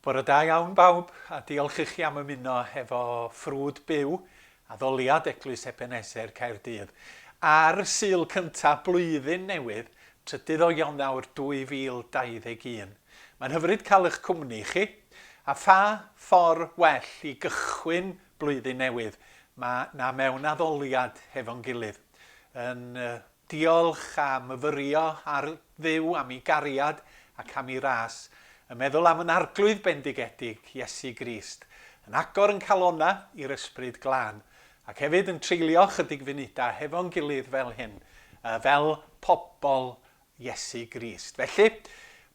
Bore da iawn bawb, a diolch i chi am ymuno hefo ffrwd byw addoliad Eglwys Ebeneser Caerdydd ar Sul cyntaf blwyddyn newydd, trydydd o Ionawr 2021. Mae'n hyfryd cael eich cwmni chi, a pha ffordd well i gychwyn blwyddyn newydd ma na mewn addoliad hefo'n gilydd, yn Diolch a myfyrio ar Dduw am ei gariad ac am ei ras, yn meddwl am yn Arglwydd bendigedig, Iesu Grist, yn agor yn calonna i'r Ysbryd Glân, ac hefyd yn treulio chydig funudau hefo'n gilydd fel hyn, fel pobl Iesu Grist. Felly,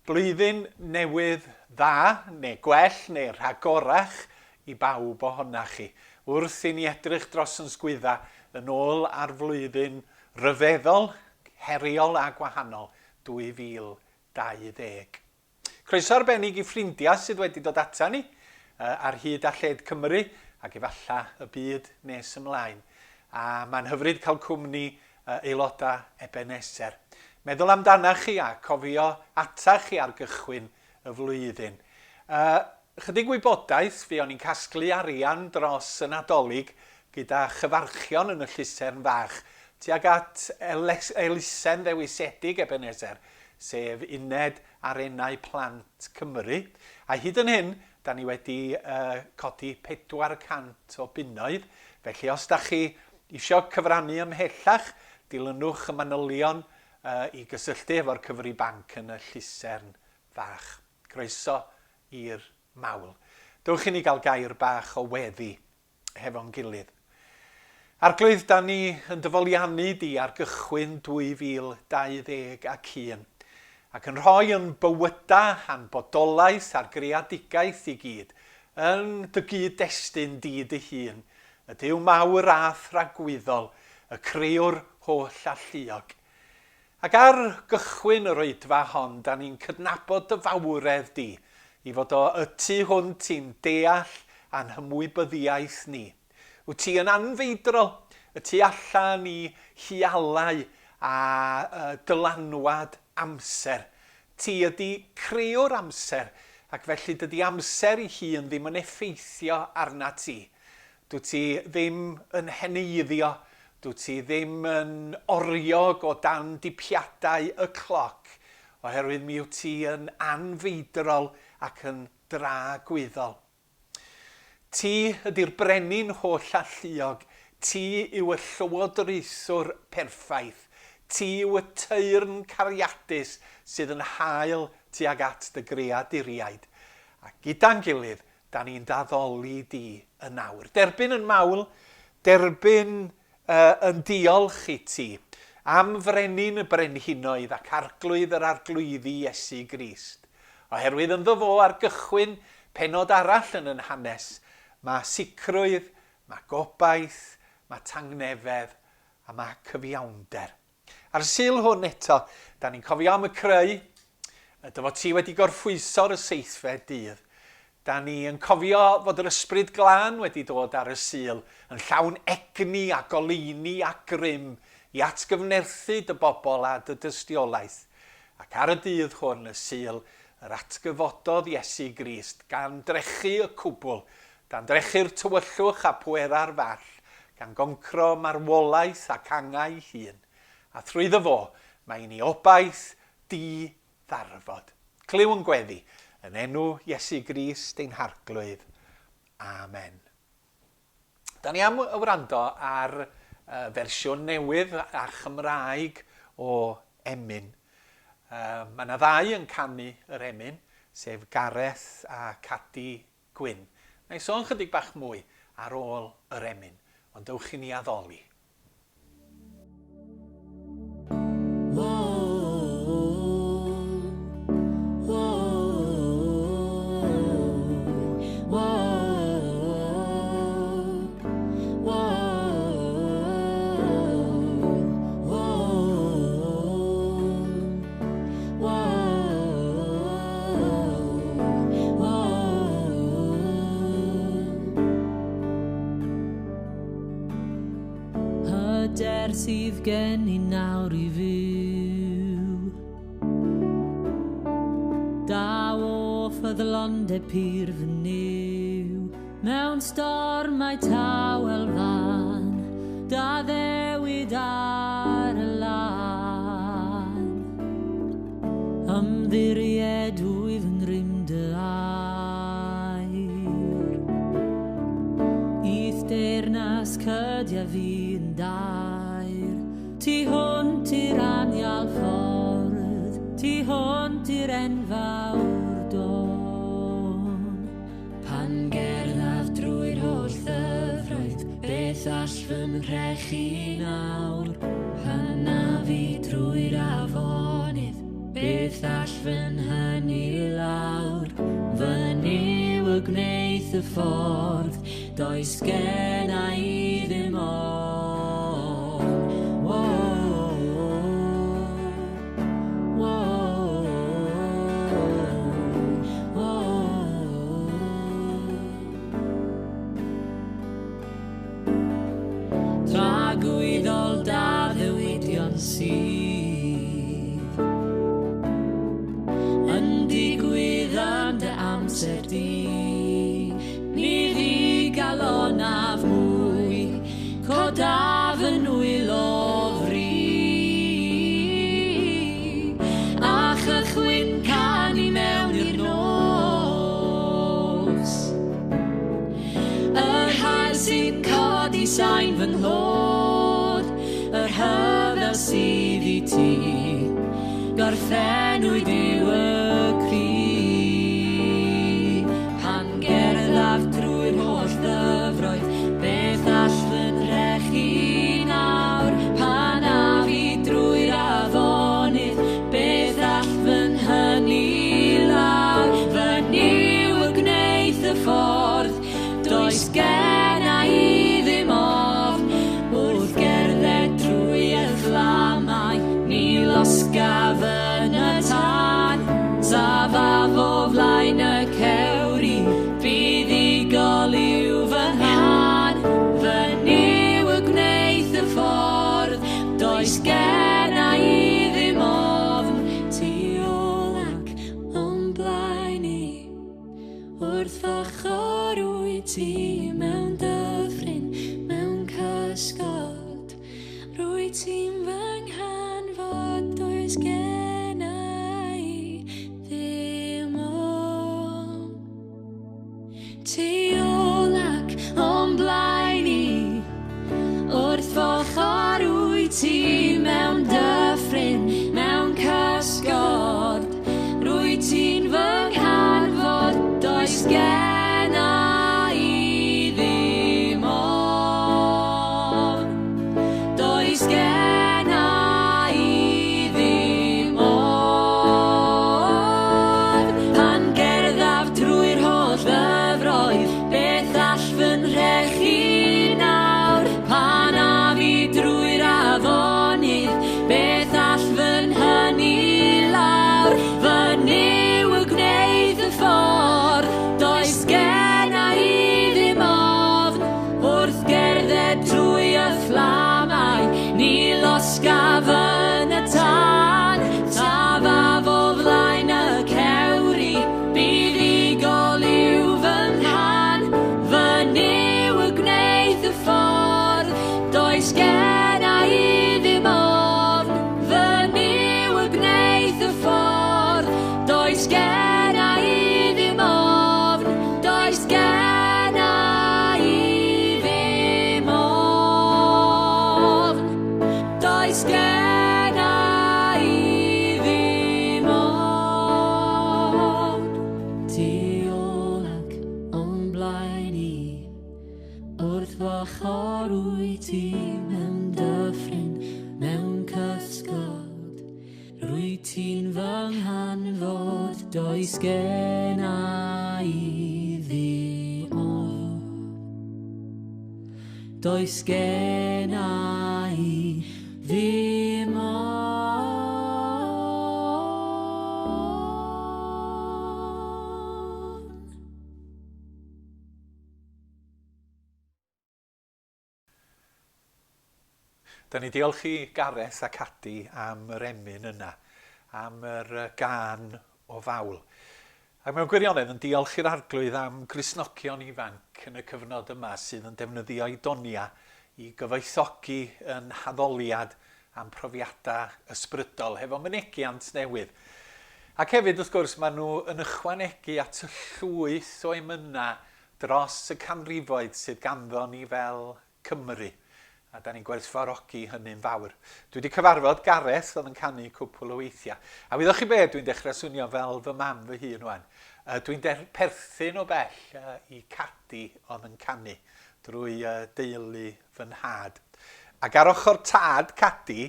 blwyddyn newydd dda, neu gwell, neu rhagorach i bawb ohonach chi, wrth i ni edrych dros yn sgwydda yn ôl ar flwyddyn ryfeddol, heriol a gwahanol 2020. Croeso arbennig i ffrindiau sydd wedi dod ata ni ar hyd a lled Cymru ac efallai y byd nes ymlaen. A mae'n hyfryd cael cwmni aelodau Ebeneser. Meddwl amdanach chi a cofio ata chi ar gychwyn y flwyddyn. Chydig wybodaeth, fuon ni'n casglu arian dros y Nadolig gyda chyfarchion yn y llusern fach tuag at elusen ddewisiedig Ebeneser, sef Uned Arenau Plant Cymru, a hyd yn hyn, da ni wedi codi 400 o bunnoedd, felly os da chi isio cyfrannu ymhellach, dilynwch y manylion i gysylltu efo'r cyfri banc yn y llusern fach. Croeso i'r mawl. Dewch i ni gael gair bach o weddi hefo'n gilydd. Arglwydd, da ni yn dy foliannu di ar gychwyn 2021, ac yn rhoi yn bywyda a'n bodolaeth a'r greadigaeth i gyd yn dy gyd-destun di dy hun, y Duw mawr a thragwyddol, y Crëwr holl alluog. Ac ar gychwyn yr oedfa hon, da ni'n cydnabod dy fawredd di, i fod o y tu hwnt i'n deall a'n hymwybyddiaeth ni. Wyt ti yn anfeidrol, y tu allan i hualau a dylanwad amser. Ti ydi crëwr amser, ac felly dydi amser ei hun ddim yn effeithio arnat ti. Dwyt ti ddim yn heneiddio, dwyt ti ddim yn oriog o dan dipiadau y cloc, oherwydd mi wyt ti yn anfeidrol ac yn dragwyddol. Ti ydi'r brenin holl-alluog, ti yw y llywodraethwr perffaith, ti yw y teyrn cariadus sydd yn hael tuag at dy greaduriaid. A gyda'n gilydd, Da ni'n d'addoli di yn awr. Derbyn yn mawl, derbyn uh, yn diolch i ti am frenin y brenhinoedd ac arglwydd yr arglwyddi Iesu Grist. Oherwydd ynddo fo ar gychwyn penod arall yn yn hanes, mae sicrwydd, mae gobaith, mae tangnefedd a mae cyfiawnder. Ar y Sul hwn eto, da ni'n cofio am y creu, dy fod ti wedi gorffwyso ar y seithfed dydd. Da ni yn cofio fod yr Ysbryd Glân wedi dod ar y Sul yn llawn egni a goleuni a grym i atgyfnerthu dy bobl a dy dystiolaeth. Ac ar y dydd hwn, y Sul, yr atgyfododd Iesu Grist, gan drechu y cwbl, gan drechu'r tywyllwch a pwerau'r fall, gan goncro marwolaeth ac angau hun. A thrwyddo fo, mae i ni obaith di-ddarfod. Clyw yn gweddi, yn enw Iesu Grist ein Harglwydd. Amen. Da ni am wrando ar fersiwn newydd a Chymraeg o emyn. Mae yna ddau yn canu yr emyn, sef Gareth a Cadi Gwyn. Na i sôn chydig bach mwy ar ôl yr emyn, ond dewch i ni addoli. Hyder sydd gen i nawr i fyw. Daw o ffydd. ffyddlondeb pur fy Nuw. Mewn stormau tawel fan, d'addewid ar y lan. Ymddiriedwyf yng ngrym dy air. I'th deyrnas cydia fi'n dair. Tu hwnt i'r anial ffordd, tu hwnt i'r enfawr don. Pan gerddaf drwy'r holl ddyfroedd, beth all fy nhrechu nawr? Pan af i drwy'r afonydd, beth all fy nhynnu lawr? Fy Nuw y gwneith y ffordd, does genna i ddim ofn. Wo, wo, wo. Tragwyddol d'addewidion sydd yn digwydd yn dy amser di. Ni ddigalonaf mwy, codaf fy nwylo fri. A chychwyn canu mewn i'r nos. Yr haul sy'n codi sain fy nghlod, y rhyfel sydd i ti, gorffennwyd yw y cri. Pan gerddaf drwy'r holl ddyfroedd, beth all fy nhrechu nawr? Pan af i drwy'r afonydd, beth all fy nhynnu lawr? Fy Nuw y gwneith y ffordd, does genna i ddim ofn. Wrth gerdded trwy y fflamau, ni losgaf yn y tân. Safaf o flaen y cewri, buddugol yw fy nghân. Fy Nuw y gwneith y ffordd, does genna i ddim ofn. Tu ôl ac o'm blaen i, wrth f'ochr wyt ti mewn dyffryn, mewn cysgod. Rwyt ti'n fy nghanfod, does genna i ddim ofn. Tu ôl ac o'm blaen i, wrth f'ochr wyt ti mewn dyffryn, mewn cysgod. Rwyt ti'n fy nghanfod, does genna i ddim ofn. Does genna i ddim ofn. Pan gerddaf drwy'r holl ddyfroedd, beth all fy nhrechu nawr? Pan af i drwy'r afonydd, beth all fy nhynnu lawr? Fy Nuw y gwneith y ffordd, does genna i ddim ofn. Wrth gerdded trwy y fflamau, ni losgaf yn y tân. Safaf o flaen y cewri, buddugol yw fy nghân. Fy Nuw y gwneith y ffordd, does genna i ddim ofn. Fy Nuw y gwneith y ffordd, does genna i ddim ofn. Does genna i ddim ofn. Does genna i ddim ofn. Tu ôl ac o'm blaen i, wrth f'ochr wyt ti mewn dyffryn, mewn cysgod. Rwyt ti'n fy nghanfod, does genna i ddim ofn. Does genna i ddim ofn. Da ni diolch i Gareth a Cadi am yr emyn yna, am yr gân o fawl. Ac mewn gwirionedd yn diolch i'r Arglwydd am Gristnogion ifanc yn y cyfnod yma sydd yn defnyddio'u doniau i gyfoethogi yn haddoliad a'n profiadau ysbrydol hefo mynegiant newydd. Ac hefyd, wrth gwrs, maen nhw yn ychwanegu at y llwyth o emynau dros y canrifoedd sydd ganddo ni fel Cymru, a da ni'n gwerthfawrogi hynny'n fawr. Dwi wedi cyfarfod Gareth oedd yn canu cwpl o weithiau. A wyddoch chi be, dwi'n dechrau swnio fel fy mam fy hun wan. Uh, dwi'n perthyn o bell uh, i Cadi oedd yn canu drwy uh, deulu fy nhad. Ac ar ochr tad Cadi,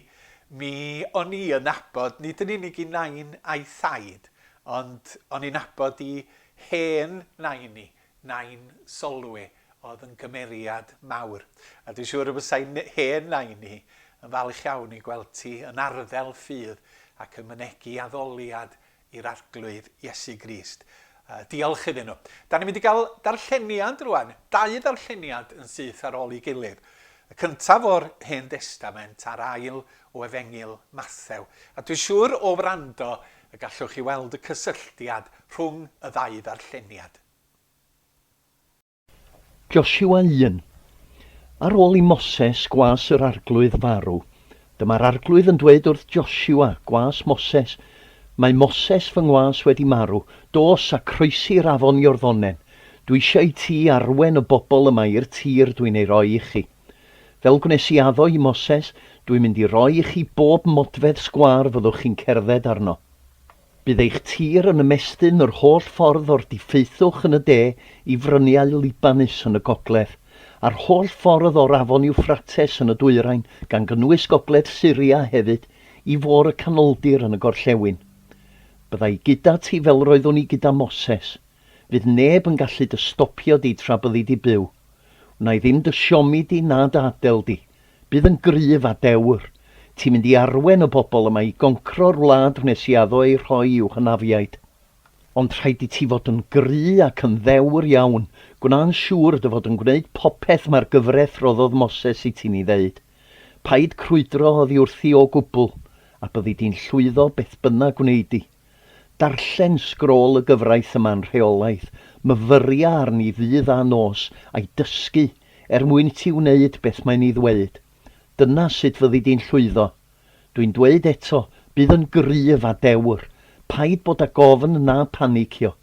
mi o'n i yn nabod nid yn unig i nain a'i thaid, ond o'n i'n nabod i hen nain i, Nain Solwy oedd yn gymeriad mawr. A dwi'n siŵr y bysai hen nain hi yn falch iawn i gweld ti yn arddel ffydd ac yn mynegi addoliad i'r Arglwydd Iesu Grist. Uh, diolch iddyn nhw. Da ni'n mynd i gael darlleniad rwan, dau ddarlleniad yn syth ar ôl ei gilydd. Y cyntaf o'r Hen Destament a'r ail o Efengyl Mathew. A dwi'n siŵr o wrando y gallwch chi weld y cysylltiad rhwng y ddau ddarlleniad. Josua 1. Ar ôl i Moses, gwas yr Arglwydd, farw, dyma'r Arglwydd yn dweud wrth Josua, gwas Moses, Mae Moses fy ngwas wedi marw, dos a croesi'r afon Iorddonen. Dwi eisiau i ti arwen y bobl yma i'r tir dwi'n ei roi i chi. Fel gwnes i addo i Moses, dwi'n mynd i roi i chi bob modfedd sgwâr fyddwch chi'n cerdded arno. Bydd eich tir yn ymestyn yr holl ffordd o'r diffaethwch yn y de i fryniau Libanus yn y gogledd, a'r holl ffordd o'r afon Iwffrates yn y dwyrain, gan gynnwys gogledd Syria hefyd, i Fôr y Canoldir yn y gorllewin. Bydda i gyda ti fel roeddwn i gyda Moses. Fydd neb yn gallu dy stopio di tra byddi di byw. Wna i ddim dy siomi di na dy adel di. Bydd yn gryf a dewr. Ti'n mynd i arwen y bobl yma i goncro'r wlad wnes i addo ei rhoi i'w hynafiaid. Ond rhaid i ti fod yn gry ac yn ddewr iawn, gwna'n siŵr dy fod yn gwneud popeth mae'r gyfraith roddodd Moses i ti'n ei ddeud. Paid crwydro oddi wrthi o gwbl, a byddi di'n llwyddo beth bynnag wnei di. Darllen sgrôl y gyfraith yma'n rheolaidd, myfyria arni ddydd a nos, a'i dysgu, er mwyn i ti wneud beth mae'n ei ddweud. Dyna sut fyddi di'n llwyddo. Dwi'n dweud eto, bydd yn gryf a dewr. Paid bod ag ofn na phanicio.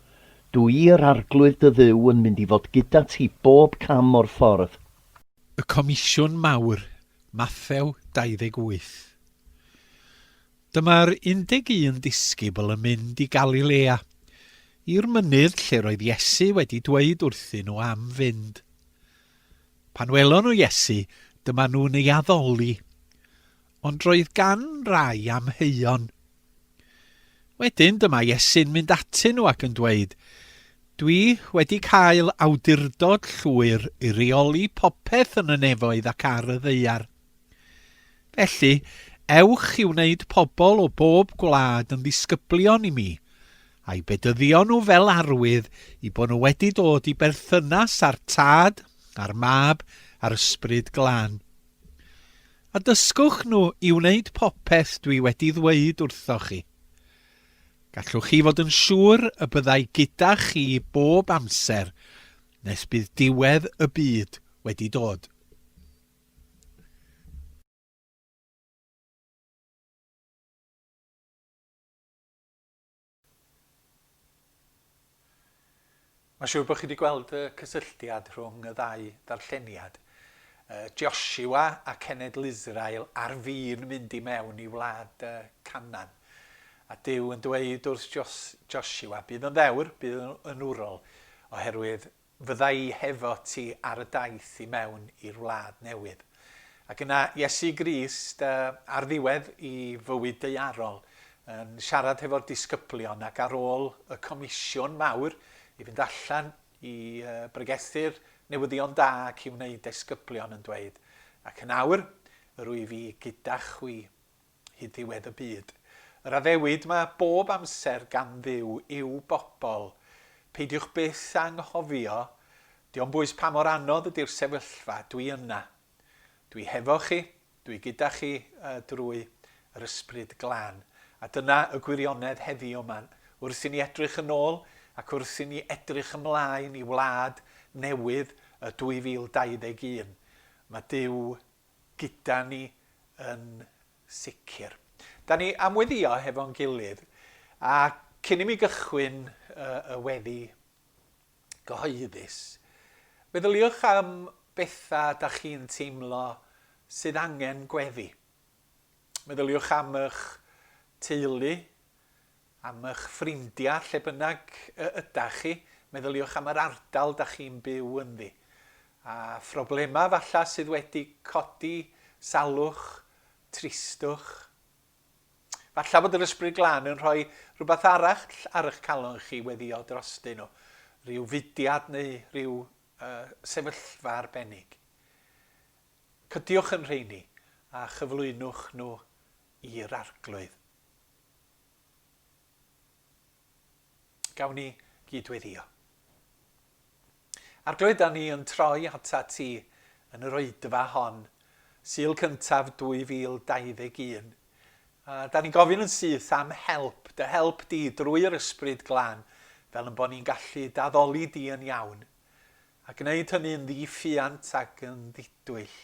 Dw i, yr Arglwydd dy Dduw, yn mynd i fod gyda ti bob cam o'r ffordd. Y Comisiwn Mawr, Mathew 28. Dyma'r 11 disgybl yn mynd i Galilea, i'r mynydd lle roedd Iesu wedi dweud wrthyn nhw am fynd. Pan welon nhw Iesu, dyma nhw'n ei addoli, ond roedd gan rai amheuon. Wedyn dyma Iesu'n mynd atyn nhw ac yn dweud, Dwi wedi cael awdurdod llwyr i reoli popeth yn y nefoedd ac ar y ddaear. Felly, ewch i wneud pobl o bob gwlad yn ddisgyblion i mi, a'u bedyddio nhw fel arwydd i bod nhw wedi dod i berthynas â'r Tad, a'r Mab, a'r Ysbryd Glân. A dysgwch nhw i wneud popeth dwi wedi ddweud wrthoch chi. Gallwch chi fod yn siŵr y byddai gyda chi bob amser nes bydd diwedd y byd wedi dod. Mae'n siŵr bod chi wedi gweld y cysylltiad rhwng y ddau ddarlleniad. Joshua a cenedl Israel ar fin mynd i mewn i wlad Canaan. A Duw yn dweud wrth Joshua, bydd yn ddewr, bydd yn wrol, oherwydd Fydda i hefo ti ar y daith i mewn i'r wlad newydd. Ac yna Iesu Grist, ar ddiwedd i fywyd daearol, yn siarad hefo'r disgyblion ac ar ôl y comisiwn mawr i fynd allan i bregethu'r newyddion da ac i wneud disgyblion yn dweud, Ac yn awr, yr wyf fi gyda chwi hyd ddiwedd y byd. Yr addewid 'ma bob amser gan Dduw i'w bobl. Peidiwch byth â anghofio, dio'm bwys pa mor anodd ydi'r sefyllfa, dwi yna. Dwi hefo chi, dwi gyda chi drwy yr Ysbryd Glân. A dyna y gwirionedd heddiw 'ma, wrth i ni edrych yn ôl ac wrth i ni edrych ymlaen i wlad newydd y 2021, mae Duw gyda ni yn sicr. Da ni am weddïo hefo'n gilydd, a cyn i mi gychwyn y, y weddi gyhoeddus, meddyliwch am bethau da chi'n teimlo sydd angen gweddi. Meddyliwch am eich teulu, am eich ffrindiau, lle bynnag ydach chi. Meddyliwch am yr ardal da chi'n byw ynddi. A phroblemau falle sydd wedi codi, salwch, tristwch. Falle bod yr Ysbryd Glân yn rhoi rhywbeth arall ar eich calon chi weddio drostyn nhw. Rhyw fudiad neu rhyw uh, sefyllfa arbennig. Cydiwch yn rheini a chyflwynwch nhw i'r Arglwydd. Gawn ni gydweddïo. Arglwydd, da ni yn troi atat ti yn yr oedfa hon, Sul cyntaf 2021. A da ni'n gofyn yn syth am help, dy help di drwy'r Ysbryd Glân, fel yn bod ni'n gallu d'addoli di yn iawn, a gwneud hynny'n ddi-ffiant ac yn ddidwyll.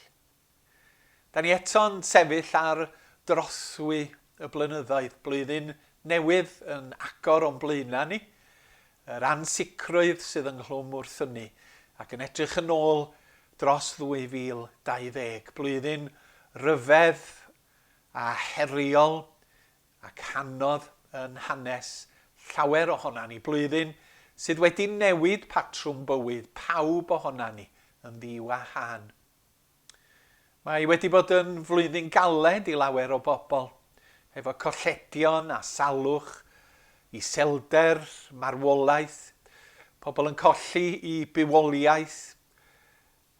Da ni eto'n sefyll ar drothwy y blynyddoedd, blwyddyn newydd yn agor o'n blaenau ni, yr ansicrwydd sydd ynghlwm wrth hynny, ac yn edrych yn ôl dros 2020, blwyddyn ryfedd a heriol ac anodd yn hanes llawer ohona ni, blwyddyn sydd wedi newid patrwm bywyd pawb ohona ni yn ddi-wahân. Mae wedi bod yn flwyddyn galed i lawer o bobl, efo colledion a salwch, iselder, marwolaeth, pobl yn colli i bywoliaeth,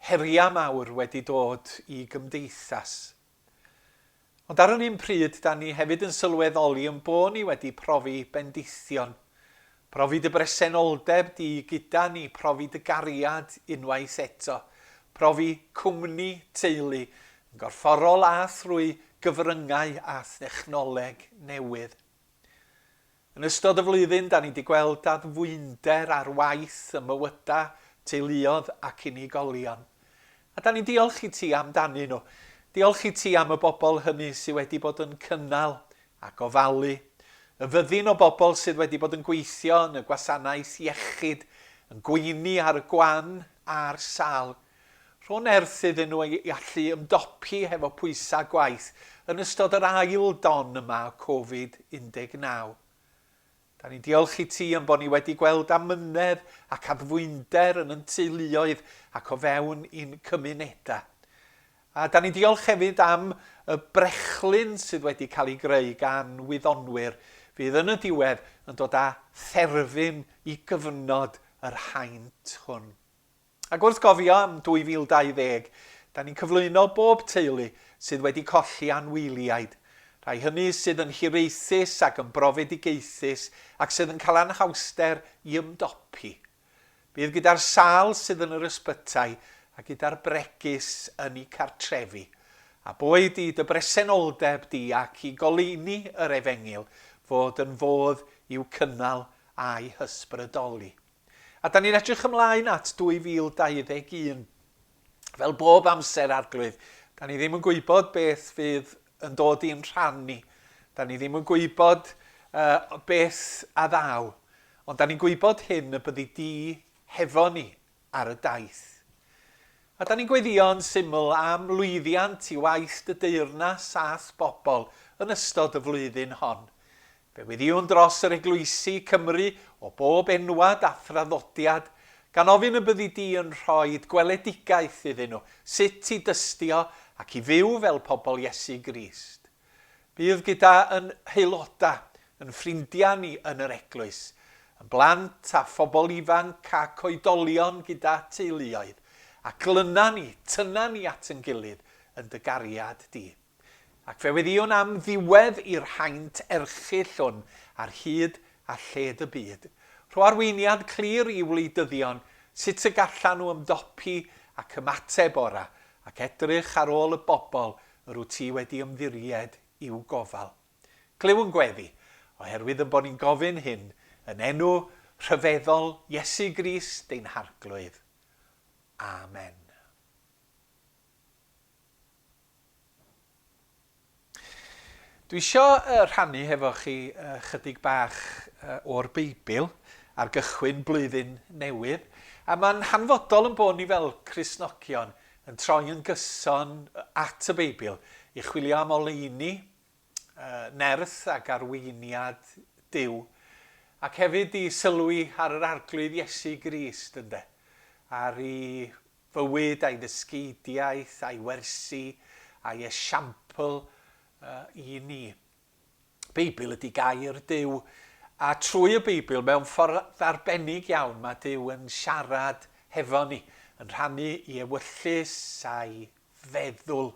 heriau mawr wedi dod i gymdeithas. Ond ar yr un pryd, da ni hefyd yn sylweddoli yn bo ni wedi profi bendithion. Profi dy bresenoldeb di gyda ni, profi dy gariad unwaith eto, profi cwmni teulu, yn gorfforol a thrwy gyfryngau a thechnoleg newydd. Yn ystod y flwyddyn, da ni 'di gweld addfwynder ar waith ym mywydau teuluodd ac unigolion. A da ni'n diolch i ti amdanyn nhw. Diolch i ti am y bobl hynny sydd wedi bod yn cynnal a gofalu, y fyddin o bobl sydd wedi bod yn gweithio yn y gwasanaeth iechyd, yn gweini ar y gwan a'r sâl. Rho nerth iddyn nhw i allu ymdopi hefo pwysau gwaith yn ystod yr ail don yma o Covid 19. Da ni'n diolch i ti am bod ni wedi gweld amynedd ac addfwynder yn yn teuluoedd ac o fewn i'n cymunedau. A da ni'n diolch hefyd am y brechlyn sydd wedi cael ei greu gan wyddonwyr fydd yn y diwedd yn dod â therfyn i gyfnod yr haint hwn. Ac wrth gofio am 2020, da ni'n cyflwyno bob teulu sydd wedi colli anwyliaid, rhai hynny sydd yn hiraethus ac yn brofedigaethus ac sydd yn cael anhawster i ymdopi. Bydd gyda'r sâl sydd yn yr ysbytai a gyda'r bregus yn eu cartrefi. A boed i dy bresenoldeb di ac i goleuni yr Efengyl fod yn fodd i'w cynnal a'u hysbrydoli. A da ni'n edrych ymlaen at 2021. Fel bob amser, Arglwydd, da ni ddim yn gwybod beth fydd yn dod i'n rhan ni. Da ni ddim yn gwybod uh, beth a ddaw. Ond da ni'n gwybod hyn y byddi di hefo ni ar y daith. A da ni'n gweddïo'n syml am lwyddiant i waith dy deyrnas a'th bobl yn ystod y flwyddyn hon. Fe weddïwn dros yr eglwysi Cymru o bob enwad a thraddodiad, gan ofyn y byddi di yn rhoid gweledigaeth iddyn nhw sut i dystio ac i fyw fel pobl Iesu Grist. Bydd gyda yn haelodau, yn ffrindiau ni yn yr eglwys, yn blant a phobl ifanc ac oedolion gyda teuluoedd, a glyna ni, tynna ni at yn gilydd yn dy gariad di. Ac fe weddïwn am ddiwedd i'r haint erchyll hwn ar hyd a lled y byd. Rho arweiniad clir i wleidyddion sut y gallan nhw ymdopi ac ymateb ora, ac edrych ar ôl y bobl yr wyt ti wedi ymddiried i'w gofal. Clyw yn gweddi, oherwydd yn bod ni'n gofyn hyn yn enw rhyfeddol Iesu Grist ein Harglwydd. Amen. Dwi isio rhannu hefo chi chydig bach o'r Beibl ar gychwyn blwyddyn newydd, a mae'n hanfodol yn bod ni fel Cristnogion yn troi yn gyson at y Beibl i chwilio am oleuni, nerth ac arweiniad Duw, ac hefyd i sylwi ar yr Arglwydd Iesu Grist, ynde, ar ei fywyd a'i ddysgeidiaeth a'i wersi a'i esiampl i ni. Beibl ydy gair Duw, a trwy y Beibl, mewn ffordd arbennig iawn, mae Duw yn siarad hefo ni, yn rhannu i ewyllys a'i feddwl.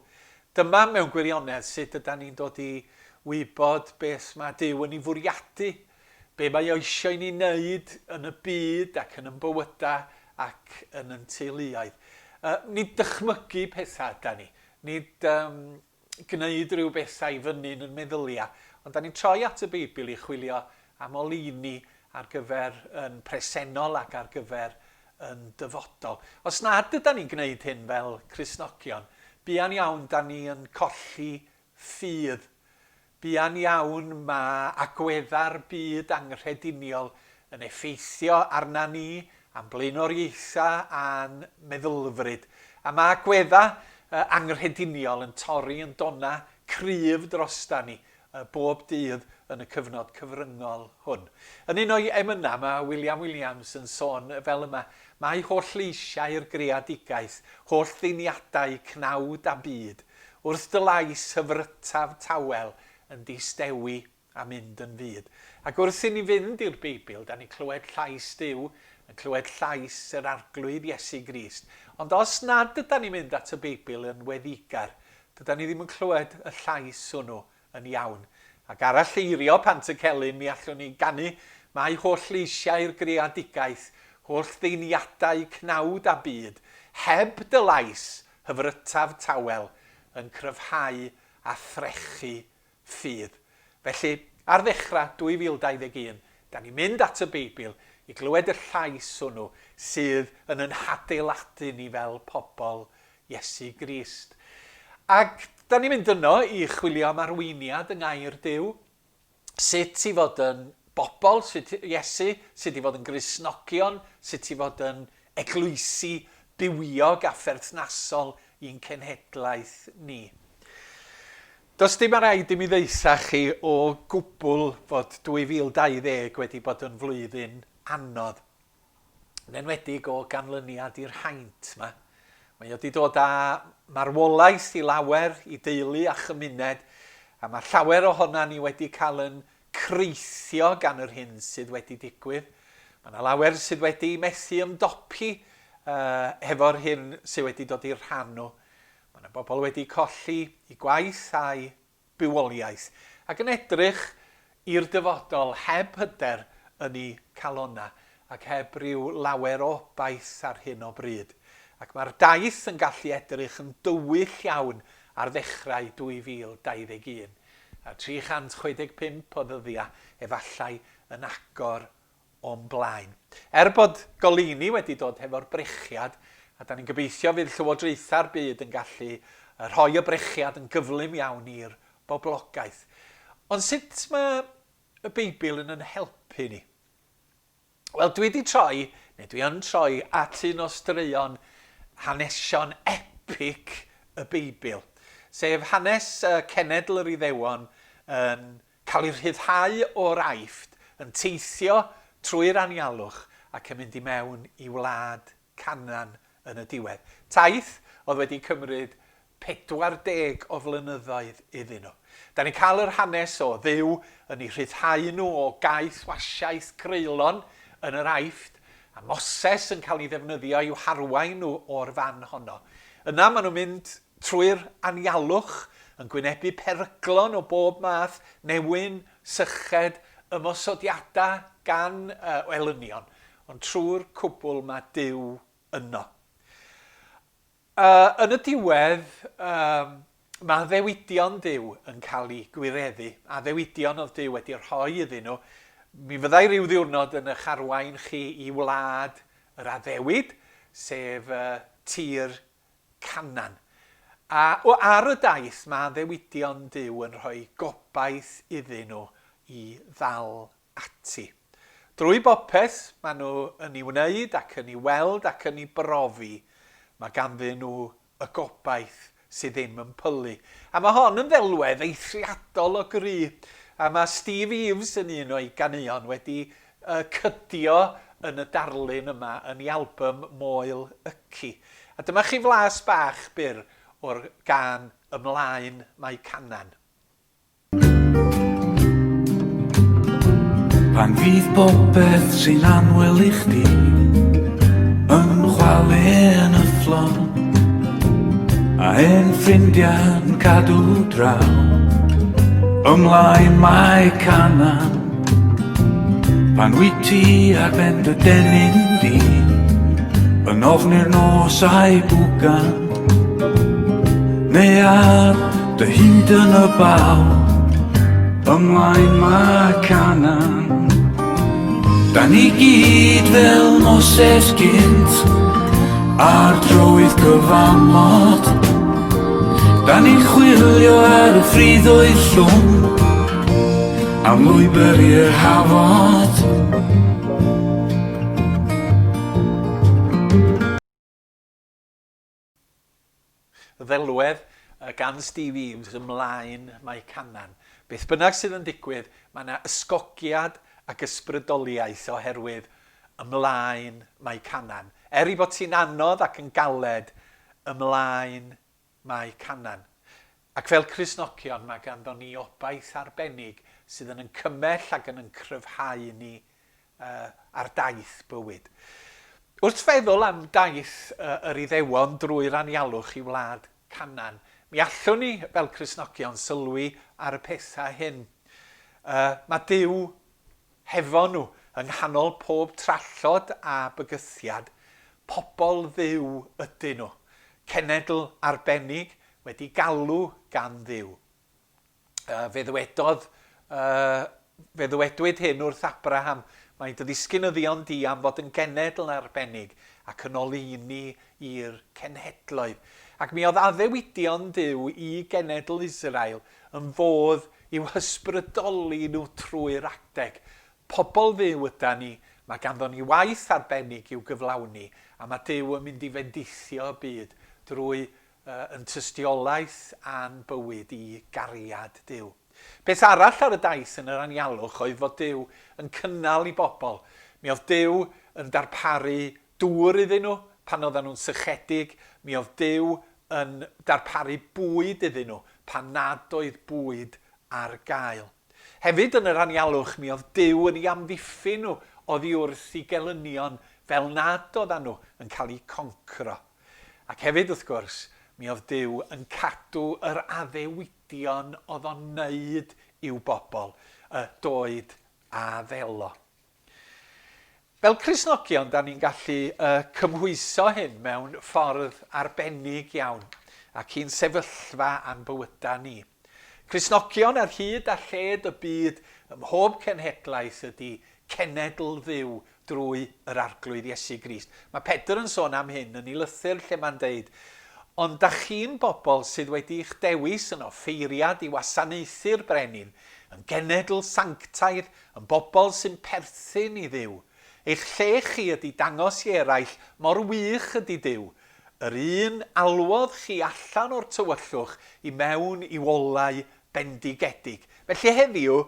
Dyma, mewn gwirionedd, sut ydan ni'n dod i wybod beth mae Duw yn ei fwriadu, be mae o eisiau i ni wneud yn y byd ac yn yn bywydau ac yn yn teuluoedd. Uh, nid dychmygu pethau ydan ni, nid um, gwneud rhyw bethau i fyny yn yn meddyliau, ond da ni'n troi at y Beibl i chwilio am oleuni ar gyfer yn presennol ac ar gyfer yn dyfodol. Os nad ydan ni'n gwneud hyn fel Cristnogion, buan iawn da ni yn colli ffydd. Buan iawn mae agweddau'r byd anghrediniol yn effeithio arna ni, a'n blaenoriaethau a'n meddylfryd. A mae agweddau anghrediniol yn torri yn donnau cryf drosta ni bob dydd yn y cyfnod cyfryngol hwn. Yn un o'i emynau mae William Williams yn sôn fel yma, Mae holl leisiau'r greadigaeth, holl ddeiniadau cnawd a byd, wrth dy lais hyfrytaf tawel yn distewi a mynd yn fud. Ac wrth i ni fynd i'r Beibl, da ni'n clywed llais Duw, yn clywed llais yr Arglwydd Iesu Grist. Ond os nad ydan ni'n mynd at y Beibl yn weddigar, dydan ni ddim yn clywed y llais hwnnw yn iawn. Ac aralleirio Pantycelyn, mi allwn ni ganu Mae holl leisiau'r greadigaeth, holl ddeiniadau cnawd a byd, heb dy lais hyfrytaf tawel, yn cryfhau a threchu ffydd. Felly, ar ddechrau 2021, da ni'n mynd at y Beibl i glywed y llais hwnnw sydd yn yn hadeiladu ni fel pobl Iesu Grist. Ac da ni'n mynd yno i chwilio am arweiniad yng Ngair Duw, sut i fod yn bobl, sut, Iesu, sut i fod yn Gristnogion, sut i fod yn eglwysi bywiog a pherthnasol i'n cenhedlaeth ni. Does dim rhaid i mi ddeutha chi o gwbl fod 2020 wedi bod yn flwyddyn anodd. yn enwedig o ganlyniad i'r haint 'ma. Mae o 'di dod â marwolaeth i lawer, i deulu a chymuned, a mae llawer ohona ni wedi cael yn creithio gan yr hyn sydd wedi digwydd. Mae yna lawer sydd wedi methu ymdopi uh, hefo'r hyn sydd wedi dod i'r rhan nhw. Mae yna bobl wedi colli i gwaith a'i bywoliaeth, ac yn edrych i'r dyfodol heb hyder yn eu calonnau ac heb ryw lawer o obaith ar hyn o bryd. Ac mae'r daith yn gallu edrych yn dywyll iawn ar ddechrau 2021, a 365 o ddyddiau efallai yn agor o'n blaen. Er bod goleuni wedi dod hefo'r brechiad, a da ni'n gobeithio fydd llywodraethau'r byd yn gallu rhoi y brechiad yn gyflym iawn i'r boblogaeth. Ond sut mae y Beibl yn yn helpu ni? Wel, dwi wedi troi, neu dwi yn troi, at un o straeon hanesion epic y Beibl, sef hanes cenedl yr Iddewon yn Cael eu rhyddhau o'r Aifft, yn teithio trwy'r anialwch ac yn mynd i mewn i wlad Canaan yn y diwedd. Taith oedd wedi cymryd 40 o flynyddoedd iddyn nhw. Da ni'n cael yr hanes o Dduw yn eu rhyddhau nhw o gaethwasiaeth creulon yn yr Aifft, a Moses yn cael ei ddefnyddio i'w harwain nhw o'r fan honno. Yna maen nhw'n mynd Trwy'r anialwch, yn gwynebu peryglon o bob math, newyn, syched, ymosodiadau gan elynion, ond trwy'r cwbl mae Duw yno. Uh, yn y diwedd, um, mae addewidion Duw yn cael eu gwireddu. Addewidion oedd Duw wedi rhoi iddyn nhw. Mi fyddai rhyw ddiwrnod yn eich arwain chi i wlad yr addewid, sef tir Canaan. A o ar y daith mae addewidion Duw yn rhoi gobaith iddyn nhw i ddal ati. Drwy bopeth maen nhw yn ei wneud ac yn ei weld ac yn ei brofi, mae ganddyn nhw y gobaith sydd ddim yn pylu. A mae hon yn ddelwedd eithriadol o gry, a mae Steve Eaves yn un o'i ganeuon wedi uh, cydio yn y darlun yma yn ei album Moel Yci. A dyma chi flas bach byr o'r gân Ymlaen Mae Canaan. Pan fydd popeth sy'n annwyl i chdi yn chwalu yn y fflon a hen ffrindiau'n cadw draw ymlaen mae Canaan Pan wyt ti ar ben dy dennyn di yn ofni'r nos a'i bwgan Neu ar dy hyd yn y baw Ymlaen mae Canaan Da ni gyd fel Moses gynt Ar drywydd cyfamod Da ni'n chwilio ar y ffriddoedd llwm Am lwybr i'r hafod. Ddelwedd gan Steve Eaves ymlaen mae Canaan. Beth bynnag sydd yn digwydd, mae yna ysgogiad ac ysbrydoliaeth oherwydd ymlaen mae Canaan. Er ei bod hi'n anodd ac yn galed, ymlaen mae Canaan. Ac fel Cristnogion, mae ganddon ni obaith arbennig sydd yn yn cymell ac yn yn cryfhau ni ar daith bywyd. Wrth feddwl am daith yr Iddewon drwy'r anialwch i wlad Canaan, mi allwn ni fel Cristnogion sylwi ar y pethau hyn. Mae Duw hefo nhw yng nghanol pob trallod a bygythiad. Pobl Dduw ydyn nhw. Cenedl arbennig wedi galw gan Dduw. Fe ddywedodd, fe ddywedwyd hyn wrth Abraham, Mae dy ddisgynyddion di am fod yn genedl arbennig ac yn oleuni i'r cenhedloedd. Ac mi oedd addewidion Duw i genedl Israel yn fodd i'w hysbrydoli nhw trwy'r adeg. Pobl Dduw ydan ni, mae ganddon ni waith arbennig i'w gyflawni, a mae Duw yn mynd i fendithio y byd drwy yn tystiolaeth a'n bywyd i gariad Duw. Peth arall ar y daith yn yr anialwch oedd fod Duw yn cynnal i bobl. Mi oedd Duw yn darparu dŵr iddyn nhw pan oedden nhw'n sychedig, mi oedd Duw yn darparu bwyd iddyn nhw pan nad oedd bwyd ar gael. Hefyd yn yr anialwch mi oedd Duw yn eu amddiffyn nhw oddi wrth eu gelynion fel nad oeddan nhw yn cael eu concro. Ac hefyd, wrth gwrs, mi oedd Duw yn cadw yr addewidion oedd o'n wneud i'w bobl, y doed a ddelo. Fel Cristnogion, da ni'n gallu uh, cymhwyso hyn mewn ffordd arbennig iawn ac i'n sefyllfa a'n bywydau ni. Cristnogion ar hyd a lled y byd ym mhob cenhedlaeth ydy cenedl Dduw drwy yr Arglwydd Iesu Grist. Mae Pedr yn sôn am hyn yn ei lythyr lle mae'n deud, Ond dach chi'n bobl sydd wedi'ch dewis yn offeiriad i wasanaethu'r Brenin, yn genedl sanctaidd, yn bobl sy'n perthyn i Dduw. Eich lle chi ydy dangos i eraill mor wych ydy Duw, yr un alwodd chi allan o'r tywyllwch i mewn i'w olau bendigedig. Felly heddiw,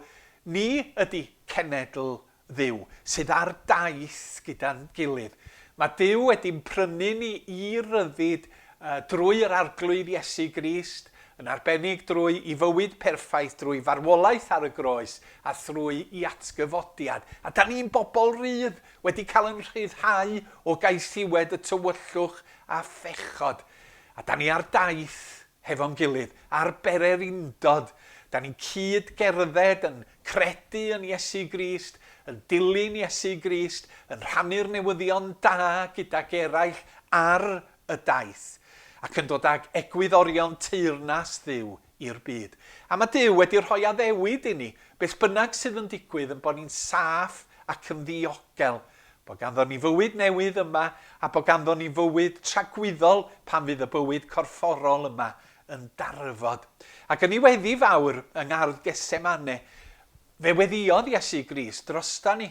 ni ydy cenedl Dduw, sydd ar daith gyda'n gilydd. Mae Duw wedi'n prynu ni i ryddid drwy yr Arglwydd Iesu Grist, yn arbennig drwy i fywyd perffaith, drwy farwolaeth ar y groes a thrwy i atgyfodiad. A da ni'n bobl rydd, wedi cael yn rhyddhau o gaethiwed y tywyllwch a phechod. A da ni ar daith hefo'n gilydd, ar bererindod. Da ni'n cyd-gerdded yn credu yn Iesu Grist, yn dilyn Iesu Grist, yn rhannu'r newyddion da gydag eraill ar y daith, ac yn dod ag egwyddorion teyrnas Dduw i'r byd. A mae Duw wedi rhoi addewid i ni, beth bynnag sydd yn digwydd, yn bod ni'n saff ac yn ddiogel, bod ganddo ni fywyd newydd yma a bod ganddo ni fywyd tragwyddol pan fydd y bywyd corfforol yma yn darfod. Ac yn ei weddi fawr yng Ngardd Gethsemane, fe weddïodd Iesu Grist drosta ni.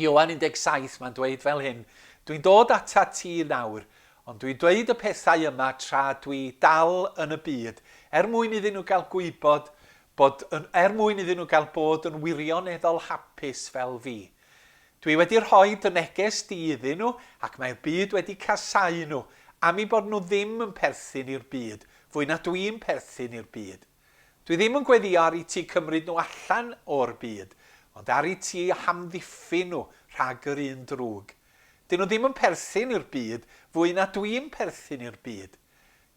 Ioan 17, mae'n dweud fel hyn, Dwi'n dod atat ti nawr, ond dwi'n dweud y pethau yma tra dwi dal yn y byd, er mwyn iddyn nhw gael gwybod bod yn, er mwyn iddyn nhw gael bod yn wirioneddol hapus fel fi. Dwi wedi rhoi dy neges di iddyn nhw, ac mae'r byd wedi casáu nhw, am eu bod nhw ddim yn perthyn i'r byd, fwy na dwi'n perthyn i'r byd. Dwi ddim yn gweddïo ar i ti cymryd nhw allan o'r byd, ond ar i ti eu hamddiffyn nhw rhag yr un drwg. Dyn nhw ddim yn perthyn i'r byd fwy na dwi'n perthyn i'r byd.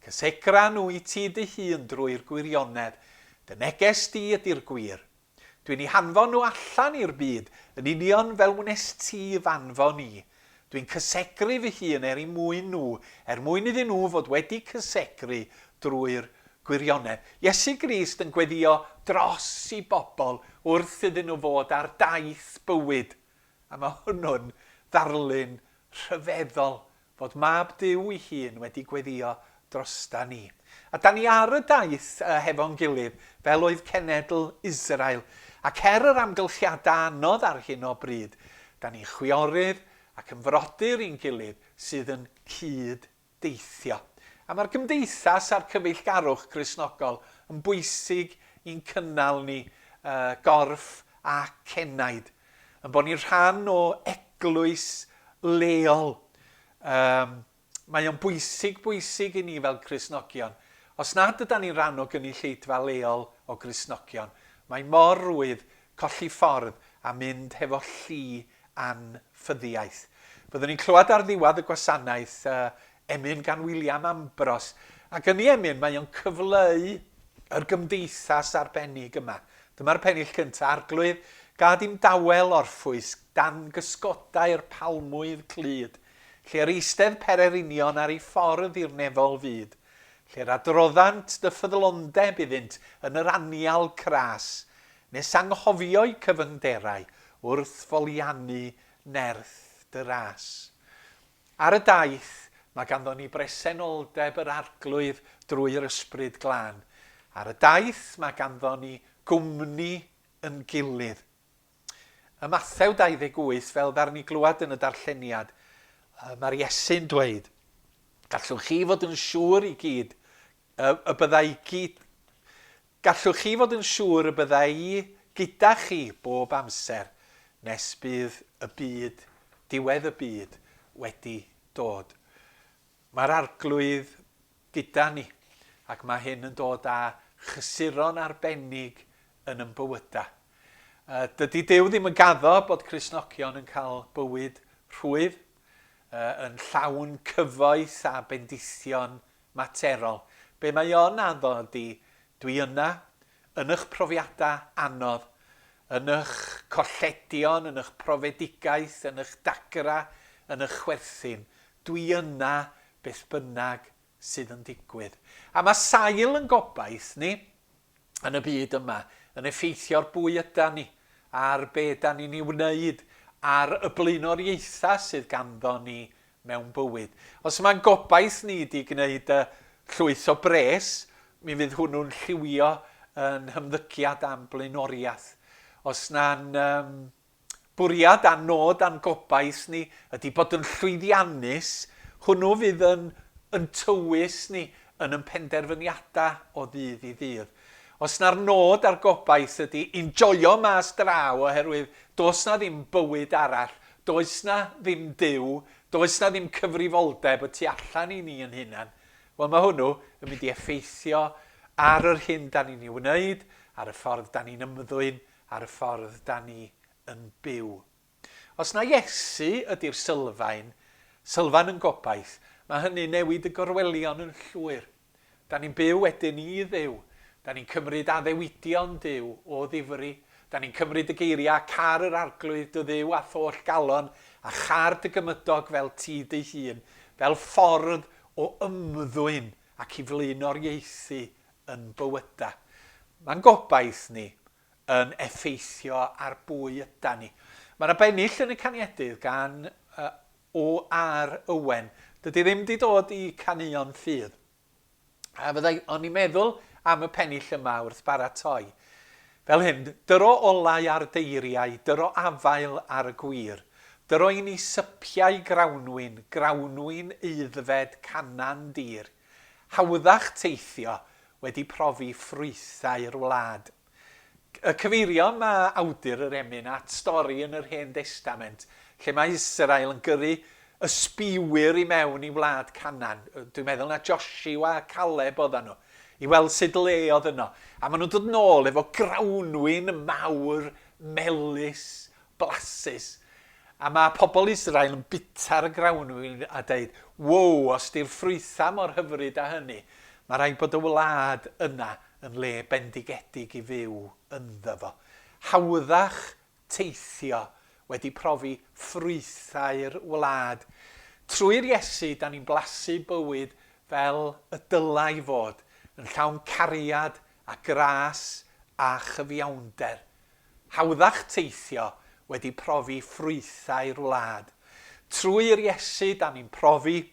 Cysegra nhw i ti dy hun drwy'r gwirionedd. Dy neges di ydi'r gwir. Dwi'n eu hanfon nhw allan i'r byd, yn union fel wnest ti f'anfon i. Dwi'n cysegru fy hun er eu mwyn nhw, er mwyn iddyn nhw fod wedi cysegru drwy'r gwirionedd. Iesu Grist yn gweddïo dros i bobl wrth iddyn nhw fod ar daith bywyd. A mae hwnnw'n ddarlun rhyfeddol fod Mab Duw ei hun wedi gweddïo drosta ni. A da ni ar y daith hefo'n gilydd, fel oedd cenedl Israel. Ac er yr amgylchiadau anodd ar hyn o bryd, da ni'n chwiorydd ac yn frodyr i'n gilydd sydd yn cyd deithio. A mae'r gymdeithas a'r cyfeillgarwch Cristnogol yn bwysig i'n cynnal ni, gorff ac enaid. Yn bod ni'n rhan o eglwys leol. Um, mae o'n bwysig, bwysig i ni fel Cristnogion. Os nad ydan ni'n rhan o gynulleidfa leol o Gristnogion, mae mor rwydd colli ffordd a mynd hefo lli anffyddiaeth. Byddwn ni'n clywed ar ddiwedd y gwasanaeth uh, emyn gan William Ambrose, ac yn ei emyn mae o'n cyfleu yr gymdeithas arbennig yma. Dyma'r pennill cyntaf, Arglwydd, gad i'm dawel orffwys dan gysgodau'r palmwydd clyd, lle yr eistedd pererinion ar ei ffordd i'r nefol fyd, lle'r adroddant dy ffyddlondeb iddynt yn yr anial cras, Nes anghofio'u cyfyngderau wrth foliannu nerth dy ras. Ar y daith, mae ganddo ni bresenoldeb yr Arglwydd drwy'r Ysbryd Glân. Ar y daith, mae ganddo ni gwmni yn gilydd. Ym Mathew 28, fel ddaru ni glywed yn y darlleniad, mae'r Iesu'n dweud, Gallwch chi fod yn siŵr i gyd y bydda i gyd... Gallwch chi fod yn siŵr y bydda i gyda chi bob amser nes bydd y byd, diwedd y byd, wedi dod. Mae'r Arglwydd gyda ni, ac mae hyn yn dod â chysuron arbennig yn yn bywydau. Dydy Duw ddim yn gaddo bod Cristnogion yn cael bywyd rhwydd, yn llawn cyfoeth a bendithion materol. Be mae o'n addo ydi, dwi yna, yn ych profiadau anodd, yn ych colledion, yn ych profedigaeth, yn ych dagrau, yn ych chwerthin, dwi yna beth bynnag sydd yn digwydd. A mae sail yn gobaith ni yn y byd yma yn effeithio ar bwy ydan ni, ar be dan ni'n ei wneud, ar y blaenoriaethau sydd ganddo ni mewn bywyd. Os mae'n gobaith ni 'di gwneud y llwyth o bres, mi fydd hwnnw'n lliwio yn hymddygiad a'n blaenoriaeth. Os na'n um, bwriad a'n nod a'n gobaith ni ydy bod yn llwyddiannus, hwnnw fydd yn, yn tywys ni yn yn penderfyniadau o ddydd i ddydd. Os na'r nod a'r gobaith ydy enjoio mas draw oherwydd does na ddim bywyd arall, does na ddim Duw, does na ddim cyfrifoldeb y tu allan i ni yn hunan, wel mae hwnnw yn mynd i effeithio ar yr hyn da ni'n ei wneud, ar y ffordd da ni'n ymddwyn, ar y ffordd da ni yn byw. Os na Iesu ydy'r sylfaen, sylfaen yn gobaith, mae hynny'n newid y gorwelion yn llwyr. Da ni'n byw wedyn i Dduw. Da ni'n cymryd addewidion Duw o ddifri. Da ni'n cymryd y geiriau, Car yr Arglwydd dy Dduw a'th holl galon, a char dy gymydog fel ti dy hun, fel ffordd o ymddwyn ac i flaenoriaethu yn bywyda. Mae'n gobaith ni yn effeithio ar bwy yda ni. Mae yna bennill yn y Caniedydd gan O.R. Owen. Dydy ddim wedi dod i Caneuon Ffydd. A fyddai, o'n i'n meddwl am y pennill yma wrth baratoi. Fel hyn, dyro olau ar deiriau, dyro afael ar y gwir. Dyro i ni sypiau grawnwin, grawnwin aeddfed Canaan dir. Hawddach teithio wedi profi ffrwythau'r wlad. Y cyfeirio mae awdur yr emyn at stori yn yr Hen Destament lle mae Israel yn gyrru ysbïwyr i mewn i wlad Canaan. Dwi'n meddwl na Josua a Caleb oedden nhw, i weld sut le oedd yno. A maen nhw'n dod nôl efo grawnwin mawr, melys, blasus. A mae pobl Israel yn bita'r grawnwin a deud, wow, os di'r ffrwythau mor hyfryd â hynny, mae rhaid bod y wlad yna yn le bendigedig i fyw ynddo fo. Hawddach teithio wedi profi ffrwythau'r wlad. Trwy'r Iesu, da ni'n blasu bywyd fel y dylai fod, yn llawn cariad a gras a chyfiawnder. Hawddach teithio wedi profi ffrwythau'r wlad. Trwy'r Iesu, da ni'n profi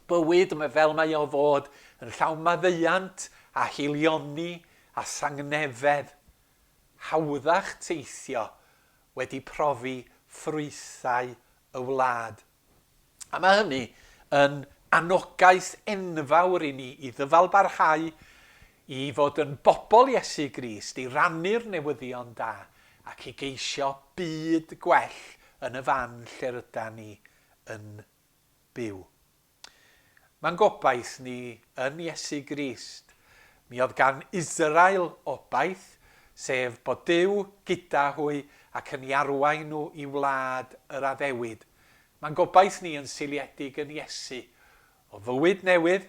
bywyd fel mae o fod, yn llawn maddeuant a haelioni a thangnefedd. Hawddach teithio wedi profi ffrwythau y wlad. A mae hynny yn anogaeth enfawr i ni i ddyfalbarhau i fod yn bobl Iesu Grist, i rannu'r newyddion da ac i geisio byd gwell yn y fan lle rydan ni yn byw. Mae'n gobaith ni yn Iesu Grist. Mi oedd gan Israel obaith, sef bod Duw gyda hwy ac yn i arwain nhw i wlad yr addewid. Mae'n gobaith ni yn seiliedig yn Iesu, o fywyd newydd,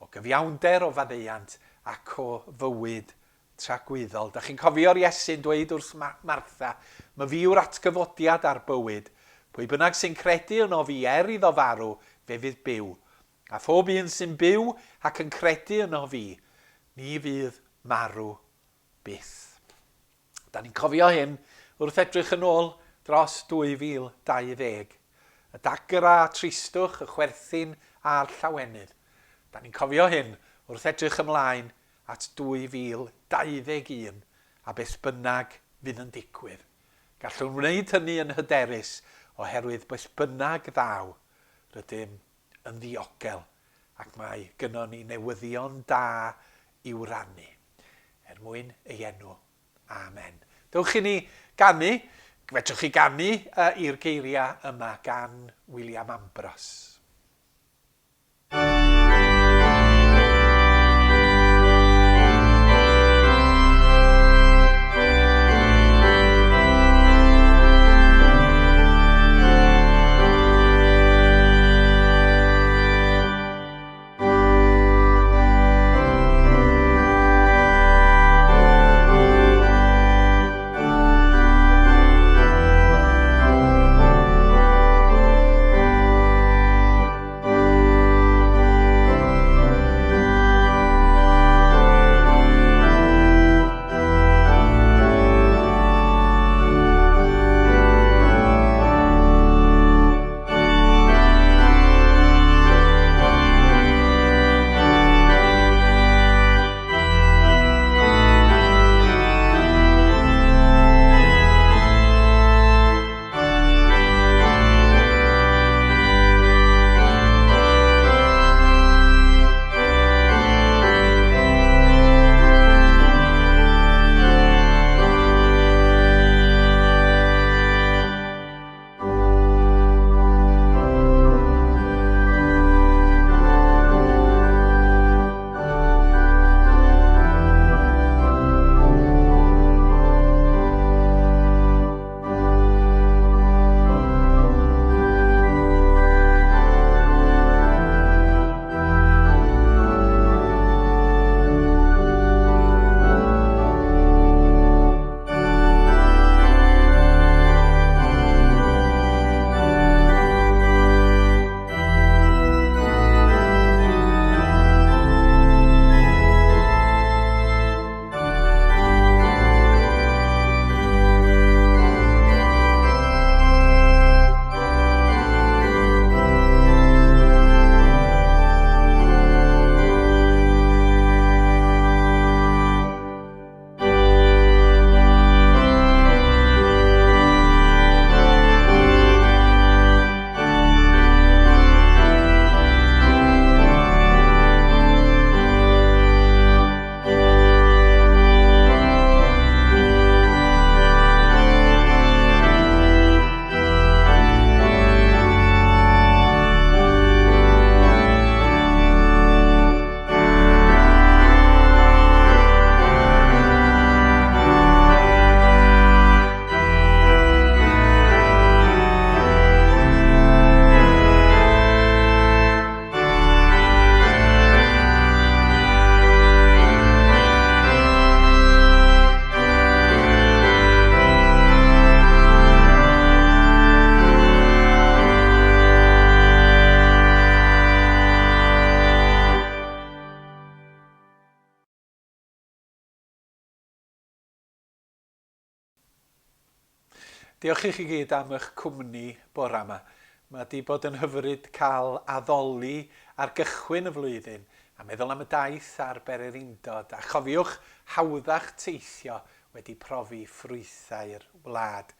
o gyfiawnder, o faddeuant, ac o fywyd tragwyddol. Dach chi'n cofio'r Iesu'n dweud wrth Martha, 'My fi yw'r atgyfodiad a'r bywyd. Pwy bynnag sy'n credu yno fi er iddo farw, fe fydd byw. A phob un sy'n byw ac yn credu yno fi, ni fydd marw byth. Da ni'n cofio hyn wrth edrych yn ôl dros 2020. Y dagrau a tristwch, y chwerthin a'r llawenydd. Da ni'n cofio hyn wrth edrych ymlaen at 2021 a beth bynnag fydd yn digwydd. Gallwn wneud hynny yn hyderus oherwydd beth bynnag ddaw, rydym yn ddiogel ac mae gynnon ni newyddion da i'w rannu. Er mwyn ei enw. Amen. Dewch i ni ganu, fedrwch chi ganu i'r geiriau yma gan William Ambrose. Diolch i chi gyd am eich cwmni bora yma. Mae di bod yn hyfryd cael addoli ar gychwyn y flwyddyn a meddwl am y daith a'r bererindod, a chofiwch, hawddach teithio wedi profi ffrwythau'r wlad.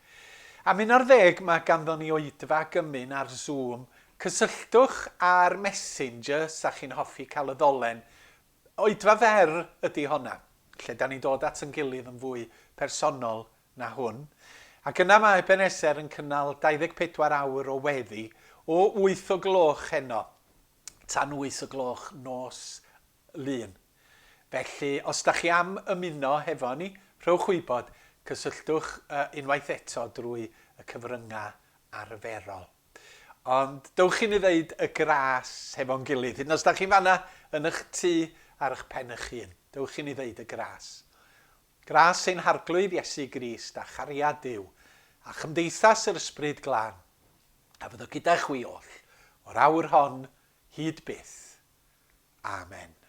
Am un ar ddeg mae ganddon ni oedfa gymun ar Zoom. Cysylltwch ar Messenger 'sa chi'n hoffi cael y ddolen. Oedfa fer ydi honna, lle 'dan ni'n dod at yn gilydd yn fwy personol na hwn. Ac yna mae Ebenezer yn cynnal 24 awr o weddi o wyth o gloch heno tan wyth o gloch nos Lun. Felly, os da chi am ymuno hefo ni, rhowch wybod, cysylltwch unwaith eto drwy y cyfryngau arferol. Ond dowch i ni ddeud y gras hefo'n gilydd, hyd yn oed os da chi'n fanna yn eich tŷ ar eich pen eich hun. Dowch i ni ddeud y gras. Gras ein Harglwydd Iesu Grist a chariad Duw, a chymdeithas yr Ysbryd Glân, a fyddo gyda chwi oll, o'r awr hon hyd byth. Amen.